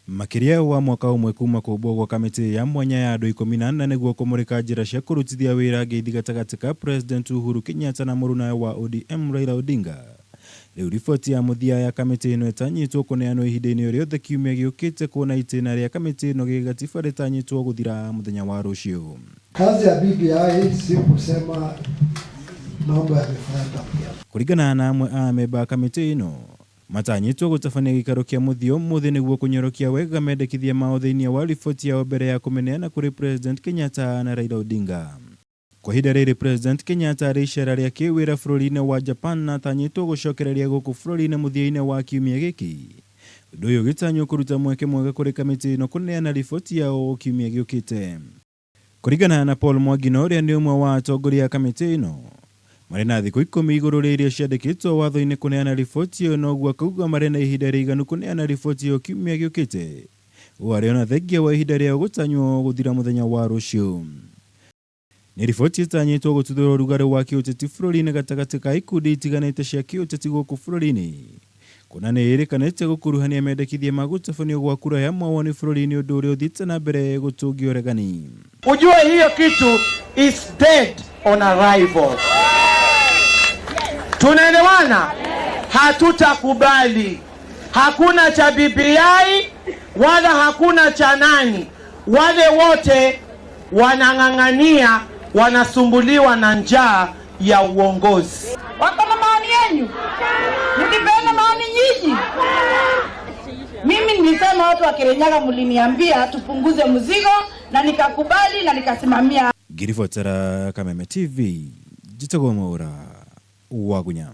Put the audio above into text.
Makĩria wa mwaka ũmwe kuma kũmbwo gwa kamĩtĩ ya mwanya ya andũ 14 nĩguo kũmũrĩka njĩra cia kũrutithia wĩra ngeithi gatagatĩ ka President Uhuru Kenyatta na mũrunawe wa ODM Raila Odinga. Rĩu riboti ya mũthia ya kamĩtĩ ĩno ĩtanyĩtwo kũneanwo ihinda-inĩ o rĩothe kiumia gĩũkĩte kuona itĩna rĩa kamĩtĩ ĩno gĩgatiba rĩtanyĩtwo gũthira mũthenya wa rũciũ. Kazi ya BBI si kusema mambo ya referendum. Kũringana na amwe a amemba a kamĩtĩ ĩno, matanyĩtwo gũtabania gĩikaro kĩa mũthia ũmũthĩ nĩguo kũnyorokia wega mendekithia mao thĩinĩ wa riboti yao mbere ya kũmĩneana kũrĩ President Kenyatta na Raila Odinga. Kwa ihinda rĩrĩ President Kenyatta arĩ icera rĩa kĩwĩra bũrũri-inĩ wa Japan na atanyĩtwo gũcokereria gũkũ bũrũri-inĩ mũthia-inĩ wa kiumia gĩkĩ. Ũndũ ũyũ ũgĩtanywo kũruta mweke mwega kũrĩ kamĩtĩ ĩno kũneana riboti yao kiumia gĩũkĩte. Kũringana na Paul Mwangino ũrĩa nĩ ũmwe wa atongoria a kamĩtĩ ĩno, marĩ na thikũ ikũmi igũrũ rĩa iria ciandĩkĩtwo watho-inĩ kũneana riboti ĩyo na ũguo akauga marĩ na ihinda rĩiganu kũneana riboti ĩyo kiumia gĩũkĩte, ũũ arĩ ona thengia wa ihinda rĩao gũtanywo gũthira mũthenya wa rũciũ. Nĩ riboti ĩtanyĩtwo gũtuthũra ũrugarĩ wa kĩũteti bũrũri-inĩ gatagatĩ ka ikundi itiganĩte cia kĩũteti gũkũ bũrũri-inĩ, kuona nĩ ĩrĩkanĩte gũkuruhania mendekithia ma gũtabanio gwa kura ya mawoni bũrũri-inĩ ũndũ ũrĩa ũthiĩte na mbere gũtũngia ũregani. Ujue hiyo kitu is dead on arrival. Tunaelewana? Hatutakubali. Hakuna cha BBI wala hakuna cha nani. Wale wote wanang'ang'ania, wanasumbuliwa na njaa ya uongozi. Wako na maoni yenyu? Mkipeana maoni nyinyi? Mimi nilisema watu wa Kirinyaga mliniambia tupunguze mzigo na nikakubali na nikasimamia. Ngĩribotera Kameme TV, njĩtagwo Mwaũra wa Gunya.